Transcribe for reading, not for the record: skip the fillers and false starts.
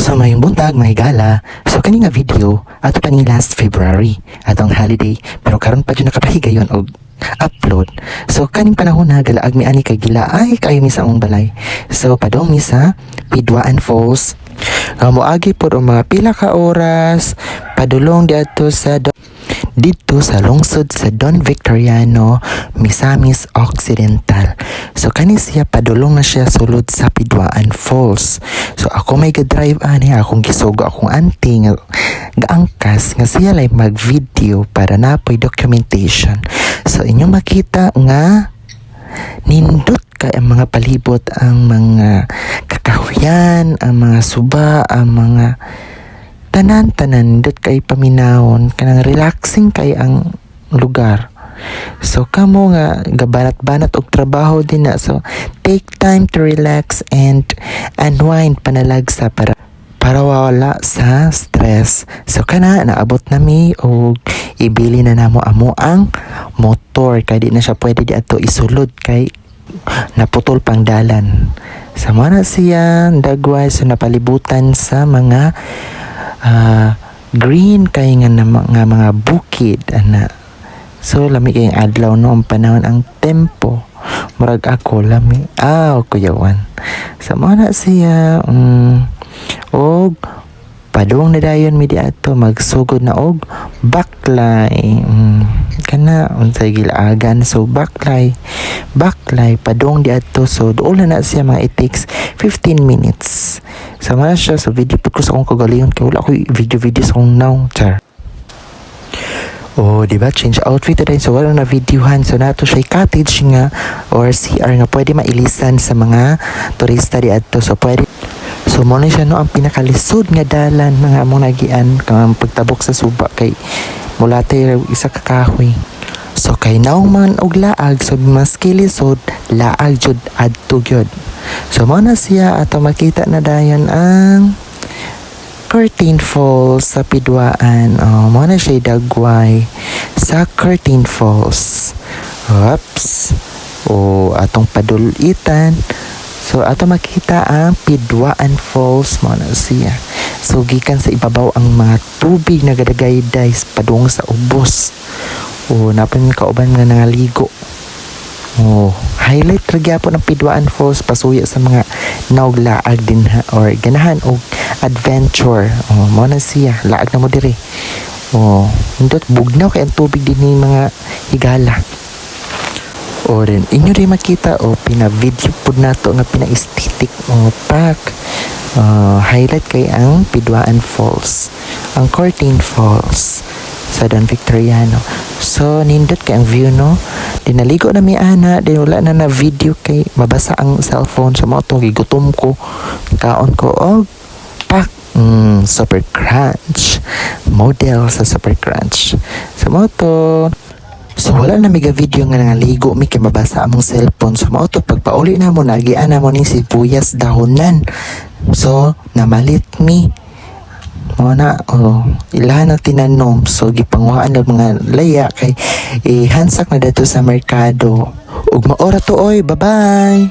So maayong buntag, mga higala. So kani nga video ato pa ni last February atong holiday, pero karon pa jud nakapahigayon og upload. So kaning panahon na galaag mi ani kay gilaay kaayo mi sa among balay. So padong mi sa Pidwaan Falls. Nga moagi pod og mga pila ka oras padulong diadto sa didto sa lungsod sa Don Victoriano, Misamis Occidental. So kani siya, padulong na siya sulod sa Pidwaan Falls. So ako may ga-drive ani, akong gisugo akong auntie nga gaangkas nga siya lay mag-video para napoy documentation. So inyong makita nga nindot kay ang mga palibot, ang mga kakahuyan, ang mga suba, ang mga tanan-tanan, nindot kay paminawon, kanang relaxing kay ang lugar. So kamo nga gabanat-banat og trabaho din na, so take time to relax and unwind, panalagsa para wala sa stress. So kana, naabot na mi og ibili na namo amo ang motor kay di na siya pwede di ato isulod kay naputol pang dalan. Sa mao na siya dagway, so napalibutan sa mga green kay nga, na, nga mga bukid ana. So lami kay adlaw no, ang panahon, ang tempo murag ako lami ah kuyawan. Sa mao na siya, og padung na dayon mi diadto, magsugod na og baklay. Kana unsay gilaagan, so baklay baklay padung diadto. So duol na na siya, mga it takes 15 minutes. Sa mao na siya. So video pud ko sa akong kagalingon kay wala ko video video sa akong nawong, char. Oh, di ba? Change outfit na din. So, wala na videohan. So, nato siya cottage nga or CR nga pwede mailisan sa mga turista di adto. So, pwede. So, mo na siya no, ang pinakalisod nga dalan nga among nagian kang pagtabok sa suba kay mulate isa ka kahoy. So, kay nawong man og laag, so maski lisod, laag jud adto gyud. So, mo na siya, ato makita na dayon ang Curtain Falls sa Pidwaan. Oh, mo na siya dagway sa Curtain Falls. Oops. O atong padulitan. So ato makita ang Pidwaan Falls, mo na siya. So gikan sa ibabaw ang mga tubig nagadagayday padung sa ubos. O napon kauban nga nangaligo. Oh, highlight ra gyapon ang Pidwaan Falls, pasuya sa mga nauglaag din ha or ganahan og adventure. Oh, mo na siya, laag na mo diri. Oh, nindot, bugnaw kay ang tubig din ni, mga higala. O rin, inyo rin makita o pina-video pud nato nga pina-aesthetic o pak. Highlight kay ang Pidwaan Falls, ang Curtain Falls sa Don Victoriano. So, nindot kay ang view, no? Dinaligo na mi ana, din wala na na video kay mabasa ang cellphone. Sa mao to, gigutom ko. Kaon ko og pak Super Crunch. Model sa Super Crunch. Sa mao to, so wala na miga video nga nangaligo mi kay mabasa among cellphone. So mao to, pagpauli na mo, nagian na mo ning sibuyas dahonan. So namalit mi. Mao na, oh, ilahan na tinanom. So gipanguhaan ng mga laya kay ihansak na dito sa merkado. Ug maora to oy, bye-bye.